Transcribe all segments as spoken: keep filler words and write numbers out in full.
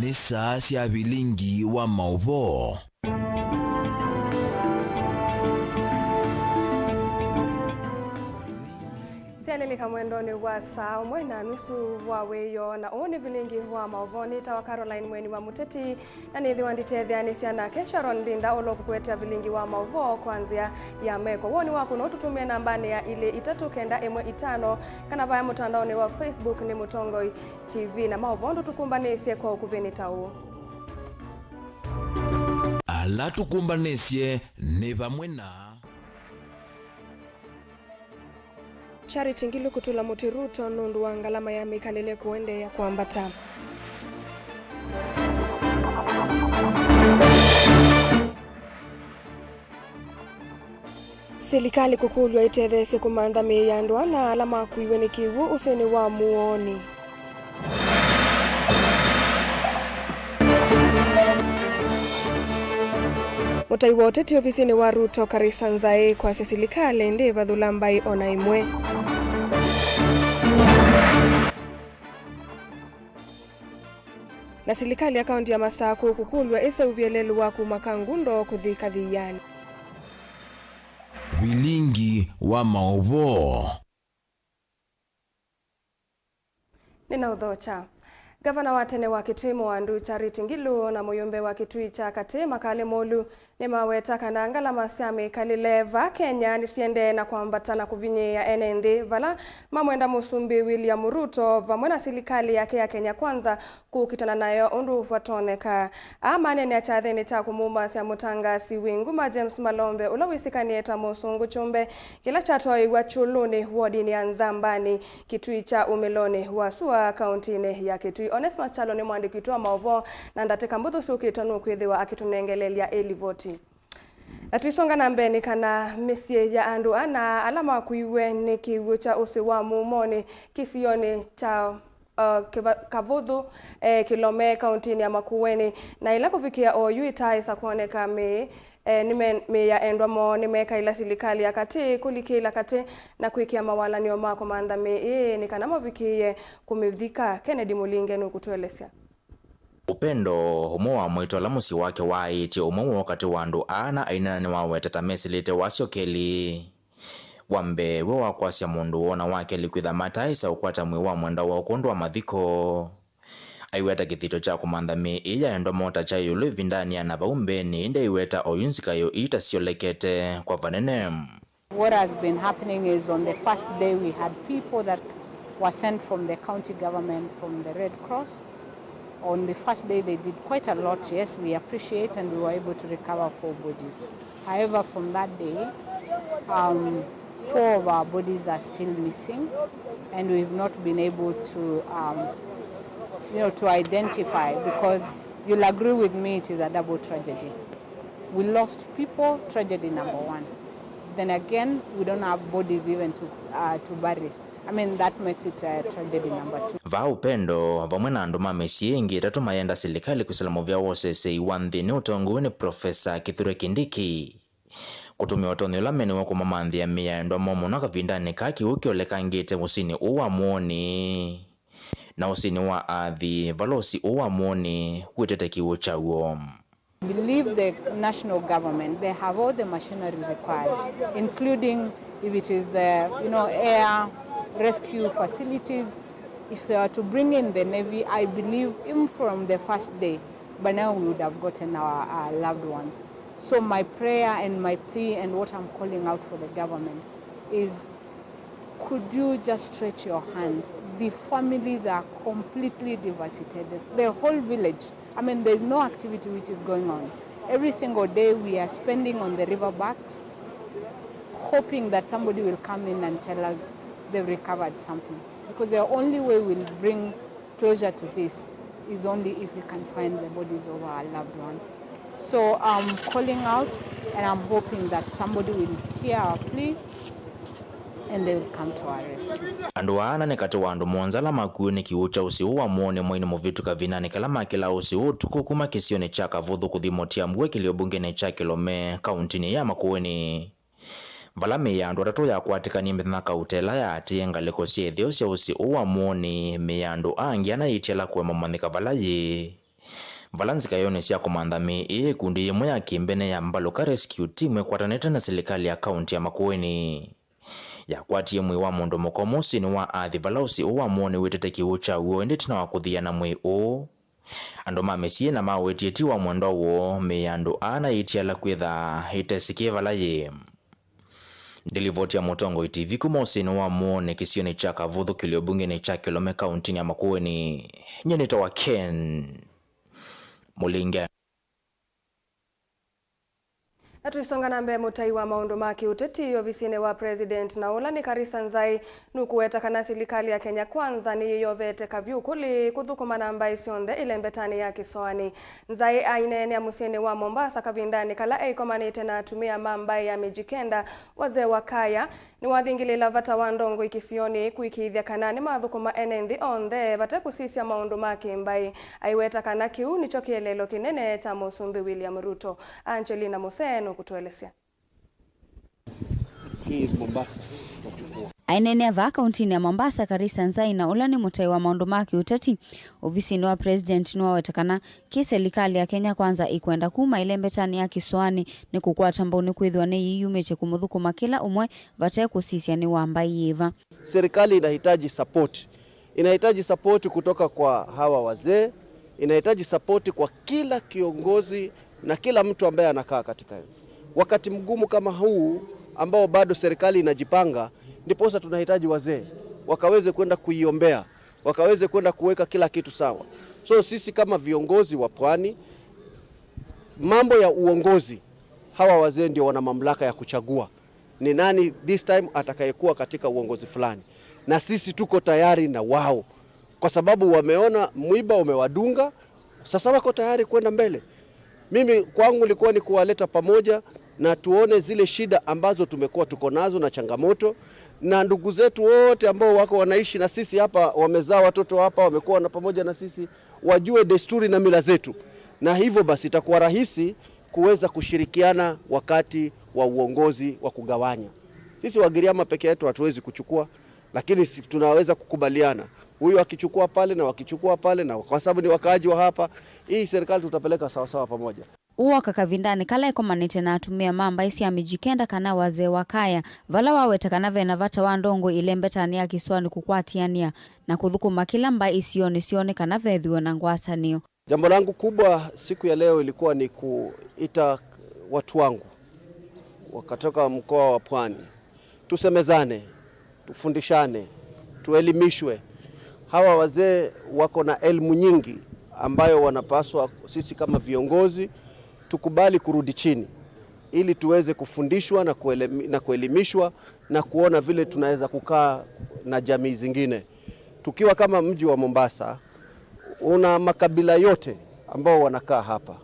Nĩ saa sya vilingi wa maũvoo. Syalĩlĩka mwendonĩ wa saa ũmwe na nusu wa wĩoo, na ũũ nĩ vilingi wa maũvoo. Nĩtawa Caroline Mweni wa Mũteti, na nĩthĩwa nditetheanĩsya nake Sharon Ndinda ũla ũkũkũetea vilingi wa maũvoo kwa nzĩa ya meko. Woni waku no ũtũtũmĩe nambanĩ ya ilĩ itatũ kenda ĩmwe itano, kana vaya mũtandaonĩ wa Facebook nĩ Mũtongoi T V, na maũvoo ndũtũkũmbanĩsye kwa ũkuvĩ nĩ ta ũũ. Ala tũkũmbanĩsye nĩ vamwe na Charity Ngilu kũtũla mũtĩ Ruto nũndũ wa ngalama ya mĩkalĩle kũendeea kwambata. Silikalĩ kũkũlw'a ĩtetheesye kũmantha mĩĩ ya andũ ana ala makuiwe nĩ kĩw'ũ ũsĩnĩ wa Muoni. Mũtai wa ũteti ovisinĩ wa Ruto, Karisa Nzaĩ, kwasya silikalĩ ndĩĩvathũla mbaĩ o na ĩmwe. Na silikalĩ ya kaunti ya Masakũ kũkũlw'a ĩseũvye lelũ wa kuma Kangundo kũthi Kathiani. Vilingi wa maũvoo. Nĩnaũthokya. Ngavana wa tene wa Kitui Mũandu Charity Ngilu na mũyũmbe wa Kitui kya Katĩ Makale Mũlu nĩmaweta kana ngalama sya mĩkalĩle vaa Kenya nĩsiendee na kwambata na kũvinyĩĩa ene nthĩ vala mamwenda Mũsumbĩ William Ruto vamwe na silikalĩ yake ya Kenya Kwanza kũkitana nayo ũndũ vatonyeka. Aa maneenea kyathĩnĩ kya kũmumasya mũtangaasi wĩ nguma James Malombe, ũla wĩsĩkanĩe ta Mũsũngũ Kyũmbe, kĩla kyatwaĩĩw'a Kyũlũnĩ, wodinĩ ya Nzambani, Kitui kya umĩlonĩ wa sua, kauntinĩ ya Kitui. Onesmus Kyalo nĩ mwandĩki witũ wa maũvoo, na ndatĩka mbũthũ syũkĩte nũkwĩthĩwa akĩtũnengeleelya ĩ livoti. Na tũisonga na mbee nĩ kana mĩsyĩ ya andũ ana ala makuiwe nĩ kĩw'ũ kya ũsĩ wa Mumonĩ kĩsionĩ kya, uh, Kĩva-, Kavũthũ, eh, Kĩlome, kauntinĩ ya Makueni, na ĩla kũvikĩa oyu ĩtaaĩsa kwoneka mĩĩ, eh, nĩme-, mĩĩ ya endwa moo nĩmekaĩla silikalĩ ya katĩ kũlikĩla katĩ na kwĩkĩa mawalany'o ma kũmantha mĩĩ ĩĩ nĩ kana mavikĩĩe kũmĩthika. Kennedy Mũlinge nũkũtũelesya. Upendo, ũmwe wa amwaitũ ala mũsyĩ wake waaĩtye ũmwe woo katĩ wa andũ aa na aina nĩwawetete mesĩlĩte wasyo kelĩ. Wa mbee, we wa kwasya mũndũ woo, na wa kelĩ kwĩtha mataaĩsa ũkwata mwĩĩ wa mwendwa woo kwondũ wa mathiko. Aiweta kĩthito kya kũmantha mĩĩ ĩĩ ya endwa moo ta kya ĩũlũ ĩvindanĩ ya na vau mbeenĩ, ĩndĩ aiweta oyu nzika yo iitasyolekete kwa vanene. What has been happening is on the first day we had people that were sent from the county government, from the Red Cross. On the first day they did quite a lot, yes, we appreciate, and we were able to recover four bodies. However, from that day, um, four of our bodies are still missing, and we've not been able to, um, you know, to identify, because you'll agree with me it is a double tragedy. We lost people, tragedy number one. Then again, we don't have bodies even to, uh, to bury. I mean, that makes it, uh, tragedy number two. Vaa Upendo, vamwe na andũ ma mĩsyĩ ĩngĩ ĩtatũ mayenda silikalĩ kwĩsĩla mũvea wa ũseseĩ wa nthĩnĩ ũtongoew'e nĩ Profesa Kithure Kindiki kũtũmĩa ũtonyi ũla menawo kũmamanthĩa mĩĩ ya endwa moo mũno kavindanĩ kaa kĩw'ũ kĩolekangĩte ũsĩnĩ ũũ wa Muoni. Na ũsĩnĩ wa Athi, vala ũsĩ ũũ wa Muoni wĩtĩte kĩw'ũ kyaw'o. Believe the national government, they have all the machinery required, including if it is, uh, you know, air rescue facilities. If they were to bring in the Navy, I believe even from the first day, by now we would have gotten our, our loved ones. So my prayer and my plea and what I'm calling out for the government is, could you just stretch your hand? The families are completely devastated. The whole village, I mean, there's no activity which is going on. Every single day we are spending on the river banks, hoping that somebody will come in and tell us they've recovered something. Because the only way we'll bring closure to this is only if we can find the bodies of our loved ones. So I'm calling out and I'm hoping that somebody will hear our plea and they will come to our rescue. Andũ aa ana nĩ katĩ wa andũ mũonza ala makuiwe nĩ kĩw'ũ kya ũsĩ ũũ wa Muoni mweinĩ mũvĩtu kavindanĩ kala makĩlaa ũsĩ ũũ ũtukũ kuma kĩsionĩ kya Kavũthũ kũthi Mũtiambue kĩlio mbungenĩ kya Kĩlome, kauntinĩ ya Makueni. Vala mĩĩ ya andũ atatũ yakwatĩkanie mĩthenya kauta ĩla yaatĩĩe ngalĩko sya ĩtheo sya ũsĩ ũũ wa Muoni, mĩĩ ya andũ angĩ ana yĩtiala kũema kũmanyĩka vala yĩ. Vala nzikayonĩ sya kũmantha mĩĩ ĩĩ, ĩkundi yĩmwe ya kĩmbene ya Mbalũka Rescue Team ĩkwatanĩte na silikalĩ ya kaunti ya Makueni yakwatie mwĩĩ wa mũndũ mũkomo ũsĩnĩ wa Athi, vala ũsĩ ũũ wa Mũoni wĩtĩte kĩw'ũ kya w'o, ĩndĩ ĩtina wa kũthiana mwĩĩ ũũ, andũ ma mĩsyĩ na maũĩtie ti wa mwendwa woo mĩĩ ya andũ aa na ĩitiala kwĩtha ĩtesĩkĩe vala yĩ. Ndilivoti ya Mũtongoi T V kuma ũsĩnĩ wa Mũoni kĩsionĩ kya Kavuthu kĩlĩ ũmbungenĩ kya Kĩlome kauntinĩ ya Makueni, nyie nĩtawa Ken Mũlinge. Na tũisonga na mbee, mũtai wa maũndũ ma kĩũteti ovisinĩ wa President na ũla nĩ Karisa Nzai nũkũweta kana silikalĩ ya Kenya Kwanza nĩyĩyovete kavyũ kũlĩ kũthũkũma na mbaĩ syonthe ĩlembetanĩ ya kĩsoanĩ. Nzai aineenea mũsyĩnĩ wa Mombasa kavindanĩ kala eĩkomanĩte na atumĩa ma mbaĩ ya Mijikenda, Wazee wa Kaya, nĩwathingĩlĩĩla vata wa ndongoi kĩsionĩ kũĩkĩĩthya kana nĩmathũkũma ene nthĩ onthe vate kũsisya maũndũ ma kĩ-mbaĩ. Aiweta kana kĩu nĩkyo kĩeleelo kĩnene kya Mũsumbĩ William Ruto. Angelina Musee nũkũtũelesya. Hii Mombasa tutachukua. Aineenea vaa kauntinĩ ya Mombasa, Karisa Nzai, na ũla nĩ mũtai wa maũndũ ma kĩũteti ovisinĩ wa President, nĩwaweta kana kĩ silikalĩ ya Kenya Kwanza ĩkwenda kuma ĩlembetanĩ ya kĩsoanĩ nĩ kũkwata mbau nĩkwĩthĩwa nĩyĩyumĩtye kũmũthũkũma kĩla ũmwe vate kũsisya nĩ wa mbaĩ yĩva. Serikali inahitaji support. Inahitaji support kutoka kwa hawa wazee, inahitaji support kwa kila kiongozi na kila mtu ambaye anakaa katika wakati mgumu kama huu ambao bado serikali inajipanga, ndiposa tunahitaji wazee wakaweze kwenda kuiombea, wakaweze kwenda kuweka kila kitu sawa. So sisi kama viongozi wa pwani, mambo ya uongozi, hawa wazee ndio wana mamlaka ya kuchagua ni nani this time atakayekuwa katika uongozi fulani, na sisi tuko tayari na wao, kwa sababu wameona mwiba umewadunga, sasa wako tayari kwenda mbele. Mimi kwangu ilikuwa ni kuwaleta pamoja na tuone zile shida ambazo tumekuwa tuko nazo na changamoto, na ndugu zetu wote ambao wako wanaishi na sisi hapa, wamezaa watoto hapa, wamekuwa na pamoja na sisi, wajue desturi na mila zetu, na hivyo basi itakuwa rahisi kuweza kushirikiana wakati wa uongozi wa kugawanya. Sisi Wagiriama peke yetu hatuwezi kuchukua, lakini si tunaweza kukubaliana, huyu akichukua pale na wakichukua pale, na kwa sababu ni wakaaji wa hapa, hii serikali tutapeleka sawasawa pamoja. Ũũ woka kavindanĩ kala ekomanĩte na atumĩa ma mbaĩ sya Mijikenda kana Wazee wa Kaya, vala waweta kana vena vata wa ndongoi ĩlembetanĩ ya kĩsoanĩ kũkwatĩanĩa na kũthũkũma kĩla mbaĩ isionĩ syoo nĩ kana vethĩwe na ngwatanĩo. Jambo langu kubwa siku ya leo ilikuwa ni kuita watu wangu wa kutoka mkoa wa Pwani, tusemezane, tufundishane, tuelimishwe. Hawa wazee wako na elimu nyingi ambayo wanapaswa sisi kama viongozi tukubali kurudi chini ili tuweze kufundishwa na kuelemi-, na kuelimishwa na kuona vile tunaweza kukaa na jamii zingine. Tukiwa kama mji wa Mombasa, una makabila yote ambao wanakaa hapa,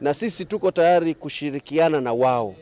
na sisi tuko tayari kushirikiana na wao,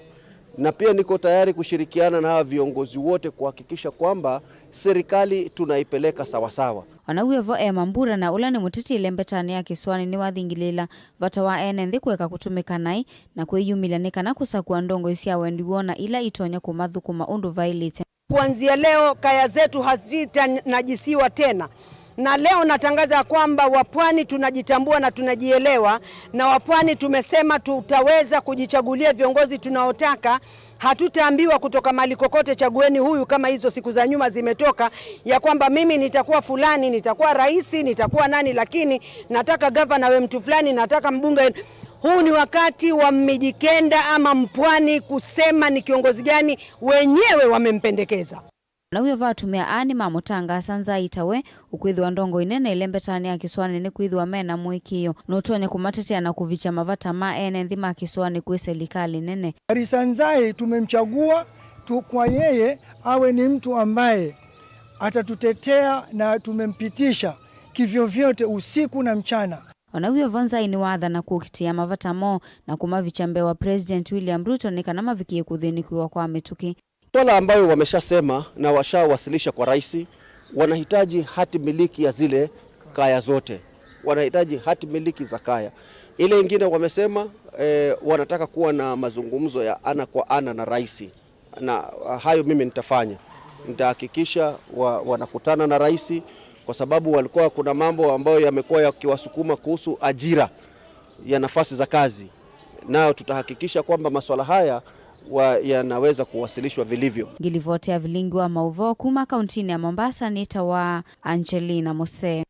na pia niko tayari kushirikiana na hawa viongozi wote kuhakikisha kwamba serikali tunaipeleka sawasawa. Ona wĩ vo, Emma Mbura, na ũla nĩ mũteti ĩlembetanĩ ya kĩsoanĩ, nĩwathingĩlĩĩla vata wa ene nthĩ kũeka kũtũmĩka naĩ na kwĩyumĩlya nĩ kana kũsakũa ndongoi sya wendi woo na ila itonya kũmathũkũma ũndũ vaĩlĩte. Kuanzia leo, kaya zetu hazitanajisiwa tena. Na leo natangaza ya kwamba Wapwani tunajitambua na tunajielewa, na Wapwani tumesema tutaweza kujichagulia viongozi tunaotaka. Hatutaambiwa kutoka mahali kokote, "Chagueni huyu," kama hizo siku za nyuma zimetoka, ya kwamba mimi nitakuwa fulani, nitakuwa rais, nitakuwa nani, lakini nataka gavana we mtu fulani, nataka mbunge. Huu ni wakati wa Mijikenda ama Mpwani kusema ni kiongozi gani wenyewe wamempendekeza. Na wĩo va atumĩa aa nĩmamũtangaasa Nzai ta we ũkwĩthĩwa ndongoi nene ĩlembetanĩ ya kĩsoanĩ nĩkwĩthĩwa me na mũĩkĩĩo nũtonya kũmatetea na kũvikya mavata ma ene nthĩ ma kĩsoanĩ kwĩ selikalĩ nene. Karisa Nzai tumemchagua tu kwa yeye awe ni mtu ambaye atatutetea na tumempitisha kivyovyote usiku na mchana. O na wĩo vo, Nzai nĩwaathana kũkitĩa mavata moo na kũmavikya mbee wa President William Ruto nĩ kana mavikĩe kũthĩnĩkĩwa kwa mĩtũkĩ. Swala ambayo wameshasema na washawasilisha kwa rais, wanahitaji hati miliki ya zile kaya zote, wanahitaji hati miliki za kaya. Ile ingine wamesema, eh, wanataka kuwa na mazungumzo ya ana kwa ana na rais, na, ah, hayo mimi nitafanya. Nitahakikisha wa-, wanakutana na rais, kwa sababu walikuwa, kuna mambo ambayo yamekuwa yakiwasukuma kuhusu ajira. ya nafasi za kazi, nayo tutahakikisha kwamba masuala haya wa, yanaweza kuwasilishwa vilivyo. Ngilivoti ya vilingi wa mauvoo kuma kauntinĩ ya Mombasa nĩ ta wa Angelina Muse.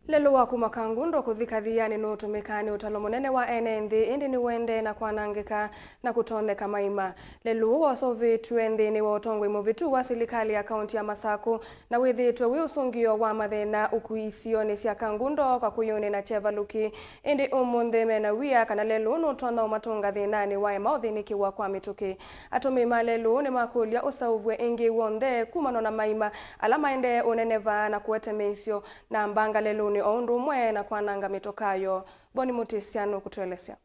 Lelũ wa kuma Kangundo kũthi Kathiani nũtũmĩkaa nĩ ũtalo mũnene wa ene nthĩ, ĩndĩ nĩwendee na kwanangĩka na kũtonyeka maima. Lelũ ũũ waseũvĩtw'e nthĩnĩ wa ũtongoi mũvĩtu wa silikalĩ ya kaunti ya Masakũ, na wĩthĩĩtwe wĩ ũsũngĩo wa mathĩna ũkui isionĩ sya Kangundo, Kakuyuni na Chevalũki. Ĩndĩ ũmũnthĩ mena wia kana lelũ ũũ nũtonya ũmatũnga thĩnanĩ wa ema ũthĩnĩkĩwa kwa mĩtũkĩ. Atũmĩi ma lelũ ũũ nĩmakũlya ũseũvw'e ĩngĩ w'onthe kumana na maima ala maendee ũneneva na kũete mĩisyo na mbanga lelũnĩ, o ũndũ ũmwe na kwananga mĩtokaa yoo. Boni Mũtĩsya nũkũtũelesya.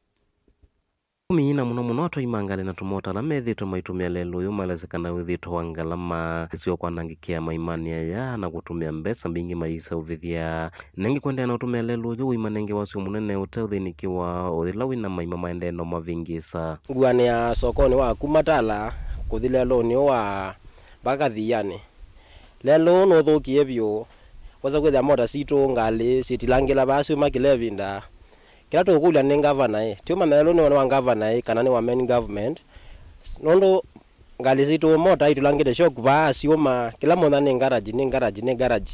Atũmĩi na mũno mũno atwai ma ngalĩ na tũmota ala methĩĩtwe maitũmĩa lelũ ũyũ malesĩ kana wĩthĩĩtwe wa ngalama ĩseo kwanangĩkĩa maimanĩ aya na kũtũmĩa mbesa mbingĩ maiseũvĩthya. Na ĩngĩ kũendeea na ũtũmĩa lelũ ũyũ wĩ manenge wasyo mũnene ũteũthĩnĩkĩwa, o yĩla wĩna maima maendee na ũmavĩngĩĩsa. Nguanĩa sokonĩ wa kuma Tala kũthi lelũnĩ ũũ wa mpaka Kathiani. Lelũ ũũ nũthũkie vyũ. Kwasa kwĩthĩa mota sitũ, ngalĩ, syĩtilangĩla vaa syuma kĩla ĩvinda. Kĩla tũkũlya nĩ ngavana ĩ, tiũmanya lelũ nĩ wa ngavana ĩ, kana nĩ wa main government. Nũndũ ngalĩ sitũ, mota itũlangĩte shock vaa syuma, kĩla mũthenya nĩ garage, nĩ garage, nĩ garage.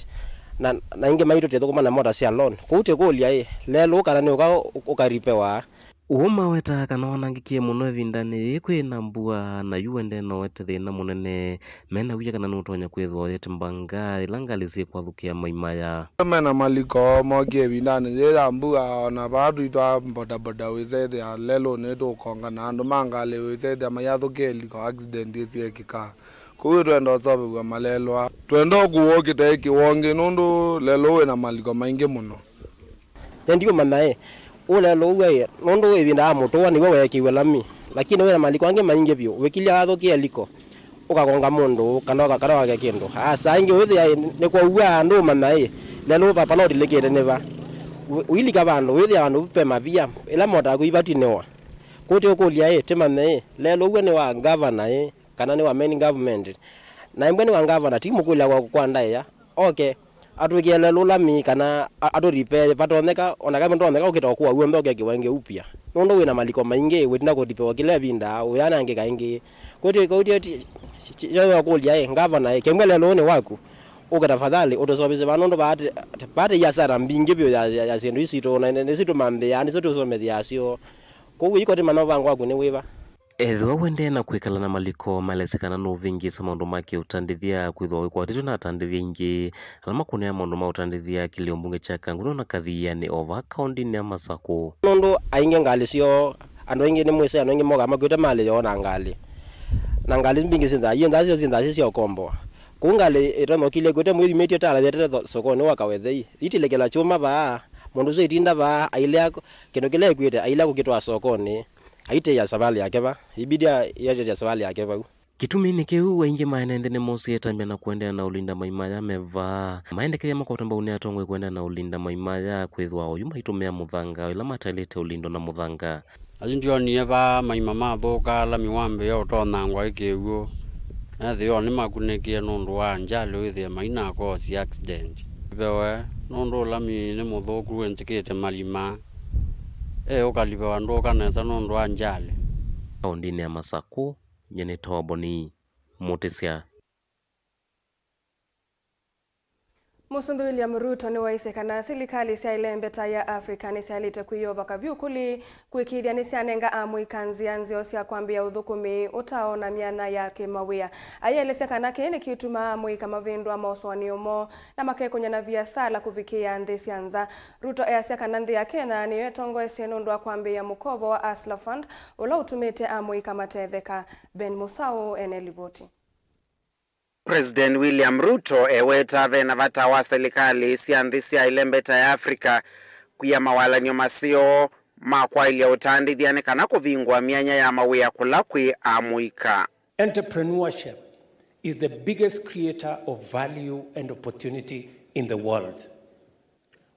Na, na ingĩ maitũ tũthũkũma na mota sya loan. Kũu tĩkũlya ĩ, lelũ kana nĩ ũka ũ-, ũkaripewa? Ũũ mawetaa kana wanangĩkie mũno ĩvindanĩ yĩĩ kwĩ na mbua, na yu wendee no ũete thĩna mũnene. Mena wia kana nũtonya kwĩthwa ũyĩte mbanga ĩla ngalĩ syĩkwathũkĩa maimaya. Mena maliko mokie ĩvindanĩ yĩĩ ya mbua, o na vaa twitwa bodaboda wĩsethĩa lelũnĩ tũkonga na andũ ma ngalĩ wĩsethĩa mayathũkĩa ĩliko, accident ĩsyĩkĩka. Kwoou twenda ũseũvĩw'a malelũ aa. Twenda ũkũwa ũkĩte kĩwongi nũndũ lelũ wĩ na maliko maingĩ mũno. Nĩ ndiũmanya ĩ, ũũ lelũ ũw'a ĩ, nũndũ ĩvinda ya mũtũa nĩw'o weekĩiwe lami, lakini wĩna maliko angĩ maingĩ vyũ, wĩkilya wathũkĩa ĩliko, ũkakonga mũndũ, kana ũka-, kana wake kĩndũ. Asa, ĩngĩ wĩthĩa ĩ, nĩkwaua, ndũũmanya ĩ, lelũ va-, vala ũtilĩkĩte nĩ va. Ũ-, ũilika vandũ, wĩthĩa vandũ ve mavia, ĩla mota yaku ivatinĩwa. Kũu tĩũkũlya ĩ, tĩmanye ĩ, lelũ ũw'a nĩ wa ngavana ĩ, kana nĩ wa main government. Na ĩmbwe nĩ wa ngavana, ti mũkũlya kwa, kwa ndaĩa. Oke, atwĩkĩe lelũ lami kana a-, atũripe vatonyeka, ona kana ndonyeka ũkĩta ũkũa w'onthe ũkekĩwa ĩngĩ upya. Nũndũ wĩna maliko maingĩ, wĩtinda kũripewa kĩla ĩvinda, ũyanangĩka ĩngĩ. Kũu ti, kũu ti, ti, ti, ti, kũlya ĩ, ngavana ĩ, kembwa lelũ nĩ waku, ũke tafadhali ũtũseũvĩsye vaa nũndũ vaa ti, vaa ti hasara mbingĩ vyũ ya, ya, ya syĩndũ ii sitũ, na nĩ, nĩsitũmambĩaa, nĩsyo tũsomethĩaa syo. Kwoou ĩko tĩmanya mũvango waku nĩ wĩva. Ethĩwa wendee na kwĩkala na maliko, malesĩ kana nũvĩngĩĩsa maũndũ ma kĩũtandĩthya, kwĩthĩwa wĩkwatĩtwe na atandĩthya aingĩ ala makũnĩa maũndũ ma ũtandĩthya kĩlĩo mbunge kya Kangundo na Kathiani o vaa kaũndĩnĩ ya Masakũ. Nũndũ aingĩ ngalĩ syoo, andũ aingĩ nĩmwĩsĩ, andũ aingĩ mokaa makuĩte malĩ yoo na ngalĩ. Na ngalĩ mbingĩ syĩnthaa, yĩnthaa syo syĩnthaa syĩ sya ũkomboa. Kũu ngalĩ ĩtonya ũkilya ĩkuĩte mwĩyumĩtye Tala yetete tho-, sokonĩ wa Kawethei, itilĩkĩla kyũma vaa, mũndũ ũsu aitinda vaa, ailea kĩndũ kĩla ĩkuĩte, ailea kũkĩtwaa sokonĩ. Aitĩĩa savalĩ yake va. Ibidi a-, yatĩĩa savalĩ yake vau. Kĩtuminĩ kĩu, aingĩ ma ene nthĩ nĩmosie ĩtambya na kũendeea na ũlinda maimaya me vaa. Maendekethya makwata mbau nĩ atongoi kũendeea na ũlinda maimaya, kwĩthĩwa oyu maitũmĩa mũthanga ĩla mataĩlĩte ũlindwa na mũthanga. Ayu ndyonie vaa maima mathũka ala mĩwambĩĩa ũtonyangwa ĩ kĩw'ũ. Ethĩwa nĩmakunĩkĩe nũndũ wa njalĩ wĩthĩe mainakosi accident. Livewe nũndũ ũlami nĩ mũthũku wĩnzĩkĩte malima. Ĩ ũkalivewa ndũka nesa nũndũ wa njalĩ. Kaũndĩnĩ ya Masakũ, nyie nĩtawa Boni Mũtĩsya. Mũsumbĩ William Ruto nĩwaisye kana silikalĩ sya ĩlembeta ya Africa nĩsyaĩlĩte kwĩyova kavyũ kũlĩ kũĩkĩĩthya nĩsyanenga amũika nzĩa nzeo sya kwambĩĩa ũthũkũmi ũtaona myanya ya kĩmawĩa. Ayĩelesya kana kĩĩ nĩkĩtumaa amũika mavĩndũa mosũanĩo moo na makekũny'a na viasala kũvikĩĩa nthĩ sya nza. Ruto easya kana nthĩ ya Kenya nĩyo ĩtongoesye nũndũ wa kwambĩĩa mũkovo wa Hustler Fund ũla ũtumĩte amũika matetheka. Ben Mũsaũ ene livoti. President William Ruto eweta vena vata wa silikalĩ sya nthĩ sya ĩlembeta ya Africa kwia mawalany'o maseo ma kwaĩlya ũtandĩthya nĩ kana kũvingũa myanya ya mawĩa kũla kwĩ amũika. Entrepreneurship is the biggest creator of value and opportunity in the world.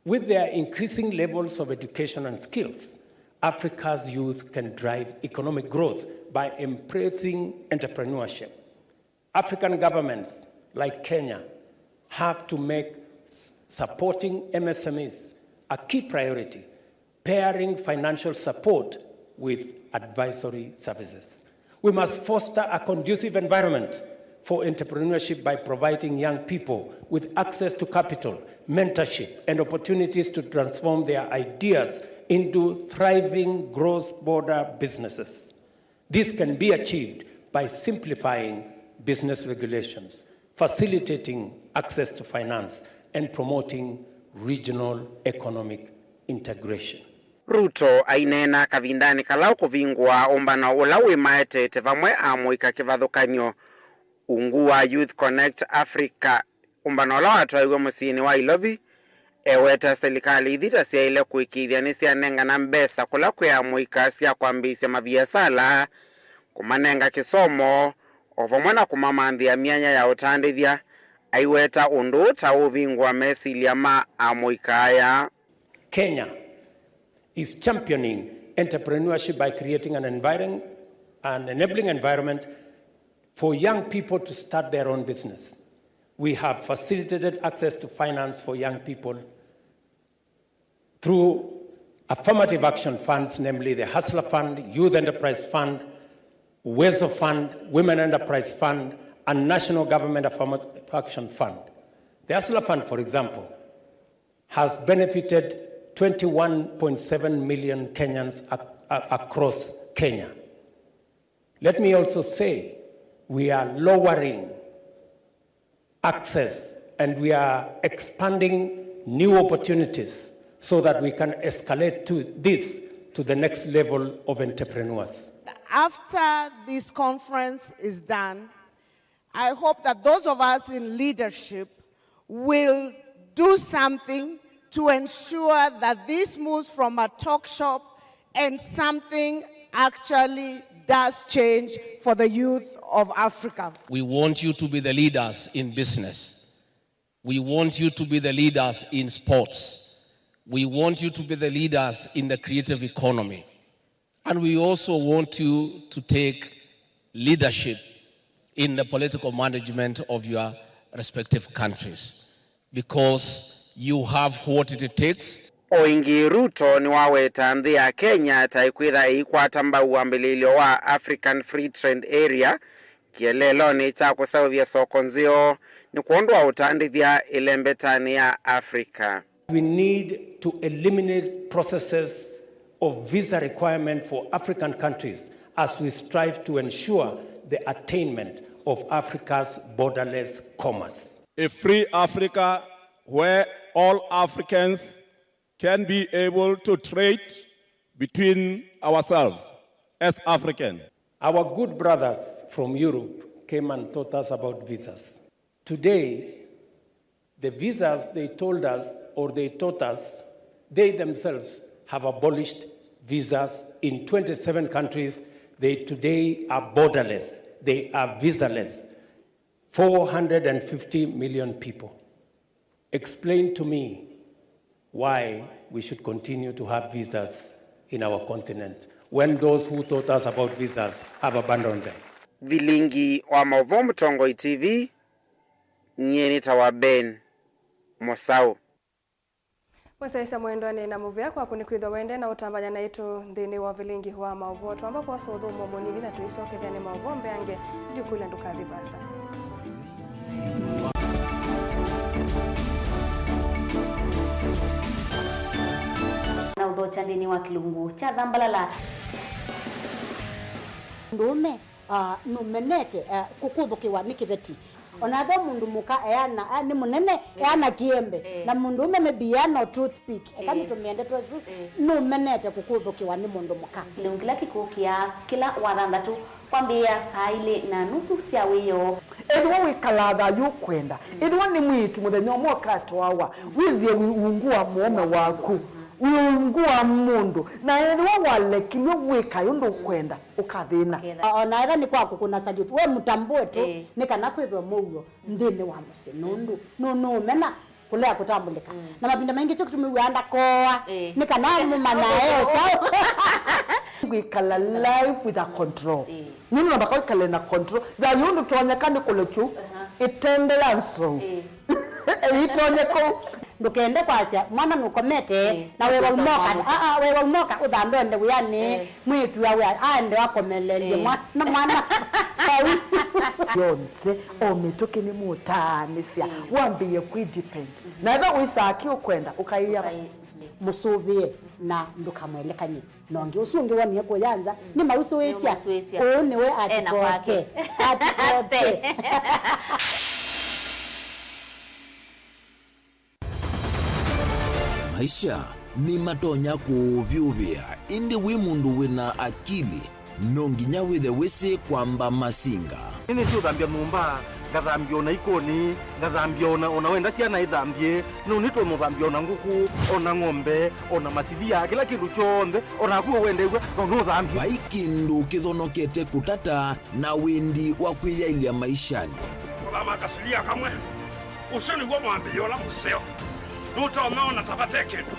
With their increasing levels of education and skills, Africa's youth can drive economic growth by embracing entrepreneurship. African governments like Kenya have to make s-, supporting M S M Es A key priority, pairing financial support with advisory services. We must foster a conducive environment for entrepreneurship by providing young people with access to capital, mentorship, and opportunities to transform their ideas into thriving cross-border businesses. This can be achieved by simplifying business regulations, facilitating access to finance, and promoting regional economic integration. Ruto aineena kavindanĩ kala ũkũvingũa ũmbano ũla wĩmaetete vamwe amũika kĩvathũkany'o ungu wa Youth Connect Africa, ũmbano ũla watwaiwe mũsyĩnĩ wa Ilovi, eweta silikalĩ ithi ta syaĩle kũĩkĩĩthya nĩsyanengana mbesa kũla kwĩ amũika sya kwambĩĩsya maviasala, kũmanenga kĩsomo, o vamwe na kũmamanthĩa myanya ya ũtandĩthya, aiweta ũndũ ũũ ta ũvingũa mesilya ma amũika aya. Kenya is championing entrepreneurship by creating an environ-, an enabling environment for young people to start their own business. We have facilitated access to finance for young people through affirmative action funds, namely the Hustler Fund, Youth Enterprise Fund, Uwezo Fund, Women Enterprise Fund, and National Government Affirmative Action Fund. The Hustler Fund, for example, has benefited twenty-one point seven million Kenyans ac-, a-, across Kenya. Let me also say, we are lowering access and we are expanding new opportunities so that we can escalate to this, to the next level of entrepreneurs. After this conference is done, I hope that those of us in leadership will do something to ensure that this moves from a talk shop and something actually does change for the youth of Africa. We want you to be the leaders in business. We want you to be the leaders in sports. We want you to be the leaders in the creative economy. And we also want you to take leadership in the political management of your respective countries, because you have what it takes. O ĩngĩ, Ruto nĩwaweta nthĩ ya Kenya ta ĩkwĩtha ĩikwata mbau wambĩlĩĩlyo wa African Free Trade Area, kĩeleelonĩ kya kũseũvya soko nzeo nĩ kwondũ wa ũtandĩthya ĩlembetanĩ ya Africa. We need to eliminate processes of visa requirement for African countries as we strive to ensure the attainment of Africa's borderless commerce. A free Africa where all Africans can be able to trade between ourselves as African. Our good brothers from Europe came and taught us about visas. Today, the visas they told us or they taught us, they themselves have abolished visas in twenty-seven countries. They today are borderless. They are visaless. Four hundred and fifty million people. Explain to me why we should continue to have visas in our continent when those who taught us about visas have abandoned them. Vilingi wa maũvoo Mũtongoi T V, nyie nĩtawa Ben Mũsaũ. Mwĩsyaĩĩsya mwendwa, nĩ na mũvea kwaku nĩ kwĩthwa wende na ũtambany'a naitũ nthĩnĩ wa vilingi wa maũvoo. Twamba kwosa ũthũmũo mũnini na tũisokethya nĩ maũvoo mbeange, ndiũkũlya ndũkathi vaasa. Na ũthokya nthĩnĩ wa kĩlungu kya thambalala. Mũndũũme, ah, nũmenete, ah, kũkũthũkĩwa nĩ kĩveti. O na ethĩwa mũndũ mũka eana, ah, nĩ mũnene, eh, eana kĩembe, eh, na mũndũũme maybe eana o toothpick, eka, eh, nĩtũmĩe ndeto ĩsu, eh, nũmenete kũkũthũkĩwa nĩ mũndũ mũka. Kĩlungu kĩla kĩkũkĩaa kĩla wa thanthatũ kwambĩĩa saa ilĩ na nusu sya wĩoo. Ethĩwa wĩkalaa thayũ ũkwenda, mm, ethĩwa nĩ mwĩĩtu mũthenya ũmwe ũkatwawa, mm, wĩthĩe wĩ ungu wa mũũme waku, mm, wĩ ungu wa mũndũ, na ethĩwa walekilw'e wĩkae ũndũ ũkwenda, ũkathĩna. Ũketha. O na ethĩwa nĩ kwa kũkũna salute, we mũtambũe tu, ĩĩ, nĩ kana kwĩthwe mũuo nthĩnĩ wa mũsyĩ, nũndũ nũ-, nũũmena kũlea kũtambũlĩka. Mm. Na mavinda maingĩ kyo kĩtumi wĩaa ndakoa, ĩĩ, nĩ kana mũmanyae o kyaũ. Kwĩkala life with a control. Ĩĩ. Nĩ namba kwĩkala na control. Thayũ ndũtonyeka nĩ kũlekyu, aha, ĩtende ya nzou. Ĩĩ. Ĩitonyeka. Ndũkende kwasya mwana nũkomete, eh, na we waumoka, ah, ah, we waumoka ũthambe onde wĩanĩ, eh, mwĩĩtu awe aende akomelelye, eh, mwana, mwana vau. Yonthe, o mĩtũkĩ nĩmũtaanĩsya, mm, wambĩĩe kwĩdepend. Mm-hmm. Na ethĩwa wĩsaa kĩ ũkwenda, ũkaĩa, ũkaĩ-, mũsũvĩe na ndũkamwelekany'e. Na ũngĩ ũsu ũngĩ wonie kũya nza, mm, nĩmausũĩsya. Nĩmausũĩsya. Ũũ nĩwe, ena kwake, atikote. Atikote. Maisha nĩmatonya kũũvyũvĩa, ĩndĩ wĩ mũndũ wĩna akili, no nginya wĩthe wĩsĩ kwamba masinga. Nĩnĩsĩ ũthambya nyũmba, ngathambya ona ikoni, ngathambya ona, ona wenda syana ithambye, no nĩtũmũthambya ona ngũkũ, ona ng'ombe, ona masilia, kĩla kĩndũ kyonthe, ona naku ũwendew'a, no nũthambye. Vai kĩndũ kĩthonokete kũtata na wendi wa kwĩyaĩlya maishanĩ. Kũthama kasilia kamwe. Ũsu nĩw'o mwambĩĩo ũla mũseo. Nũtonya ona ta vate kĩndũ.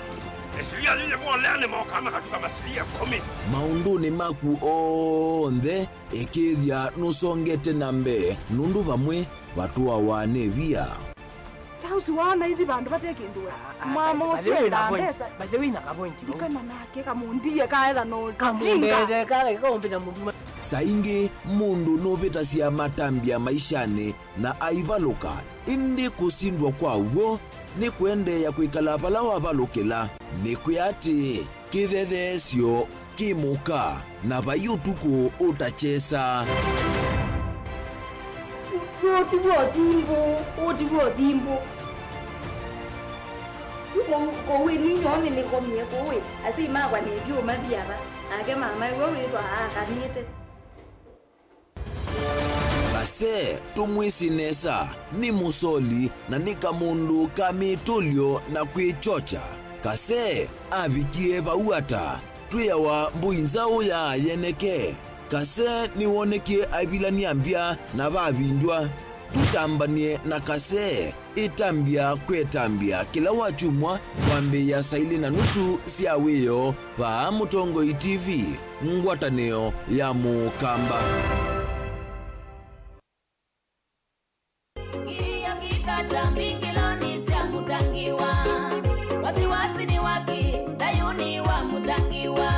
Ĩsilia yĩyĩvolea nĩmokaa makatuka masilia ĩkũmi. Maũndũnĩ maku onthe, ĩkĩĩthya nũsongete na mbee, nũndũ vamwe vatũawa nĩ via. Ta ũsu waona ithi vandũ vate kĩndũ we. Ah, ah, mama ũsu endaa mbesa. By the way, na ka point vau. Ndikana nake kamũndie kaetha no kamũndete kala kaũmbĩta mũndũ. Saa ingĩ mũndũ nũvĩtasya matambya maishanĩ na aivalũka, ĩndĩ kũsindwa kwa w'o nĩ kũendeea kwĩkala vala wavalũkĩla. Nĩkwĩa atĩĩ, kĩthetheesyo kĩ mũka, na vai ũtukũ ũtakyesa. Ũũ ti w'o thimbũ, ũũ ti w'o thimbũ. Yu kũu, kũu ĩ ninyoo nĩnĩkomie kũu ĩ, asyai makwa nĩtyo mathi ava, nake mama we wĩtwa aakanĩte. Kase tũmwĩsĩ nesa, nĩ mũsoli na nĩ kamũndũ ka mĩtũlyo na kwĩkyokya. Kase avikie vau ata? Twĩawa mbũi nzaũ ya yeneke. Kase nĩwonekie aivilany'a mbya na vavindywa. Tũtambany'e na Kase. Ĩtambya kwetambya kĩla wakyumwa kwambĩĩa saa ilĩ na nusu sya wĩoo vaa Mũtongoi T V, ngwatanĩo ya Mũkamba. Kĩio kĩkata mbingĩlonĩ sya Mũtangĩĩwa. Wasiwasi nĩ waki, thayũnĩ wa Mũtangĩĩwa.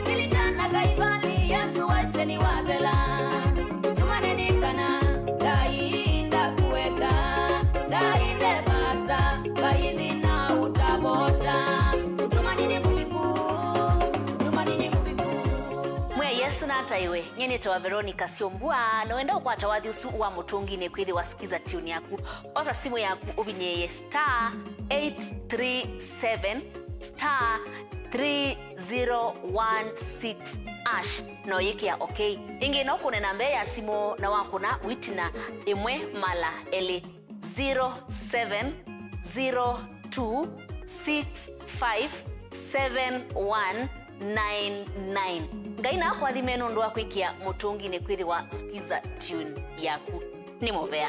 Lilikana Kaivalĩ, Yesũ waisye nĩwathela. Tuma nĩ kana Ngai ndakũeka, Ngai nde vaasa, Ngai nthĩna ũtavota. Ũtũmani nĩ mũviku, ũtũmani nĩ mũviku. Mwĩai Yesũ nataĩwe. Nyie nĩtawa Veronica Syombua, na wenda ũkwata wathi ũsu wa Mũtũnginĩ kwĩthĩwa Skiza Tune yaku, osa simũ yaku ũvinyĩĩe star eight three seven star three zero one six hash, na ũyĩkĩa okay. Ĩngĩ no kũne namba ya simũ na wakũna wĩtina ĩmwe mala elĩ, zero seven zero two six five seven one nine nine. Ngai nakũathime nũndũ wa kwĩkĩa Mũtũnginĩ kwĩthĩwa Skiza Tune yaku. Nĩ mũvea.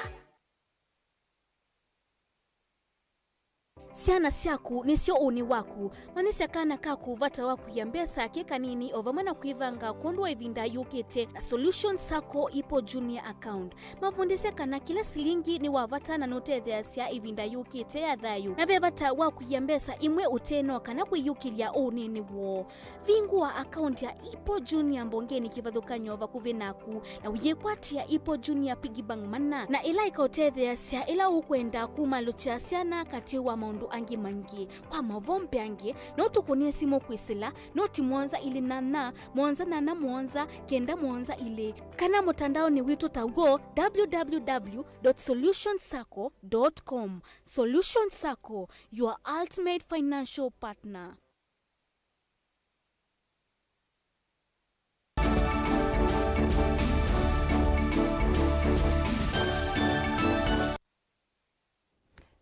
Syana syaku nĩsyo ũnĩ waku. Manyĩsya kana kaku vata wa kũia mbesa ke kanini, o vamwe na kwĩvanga kwondũ wa ĩvinda yũkĩte na Solution Sacco Ipo Junior Account. Mavundĩsye kana kĩla silingi nĩ wa vata na nũtetheeasya ĩvinda yũkĩte ya thayũ, na ve vata wa kũia mbesa imwe ũteno kana kwĩyũkĩlya ũnĩnĩ woo. Vingũa akaunti ya Ipo Junior mbongenĩ kĩvathũkany'o vakuvĩ naku, na ũyĩkwatĩa Ipo Junior Piggy Bank mana, na ĩla ĩkaũtetheeasya ĩla ũkwenda kumalũkya syana katĩ wa maũndũ angĩ maingĩ. Kwa maũvoo mbeange, no tũkũnĩe simũ kwĩsĩla noti mũonza ilĩ nyanya, mũonza nyanya mũonza, kenda mũonza ilĩ, kana mũtandaonĩ witũ ta w'o, www dot solution sacco dot com. Solution Sacco, your ultimate financial partner.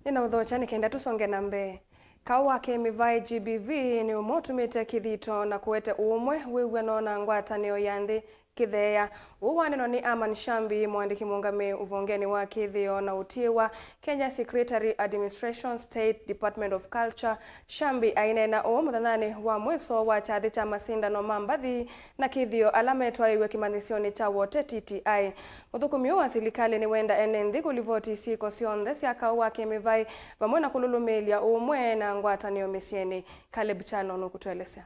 Nĩnaũthokya nĩ kenda tũsonge na mbee. Kaũ wa kĩmĩvaĩ G B V nĩ ũmwe ũtumĩte kĩthito na kũete ũũmwe, wĩw'ano na ngwatanĩo ya nthĩ Kĩtheea. Ũũ wanenwa nĩ Aman Shambi, mũandĩki mũũngamĩi ũvongenĩ wa kĩthĩo na ũtiĩwa, Kenya Secretary Administration, State Department of Culture. Shambi aineena ũũ mũthenyanĩ wa mwĩso wa kyathĩ kya masindano ma mbathi na kĩthĩo ala metwaĩĩw'e kĩmanyĩsyonĩ kya Wote T T I. Mũthũkũmi ũũ wa silikalĩ nĩwenda ene nthĩ kũlivoti syĩko syonthe sya kaũ wa kĩmĩvaĩ, vamwe na kũlũlũmĩĩlya ũũmwe na ngwatanĩo mĩsyĩnĩ. Caleb Kyalo nũkũtũelesya.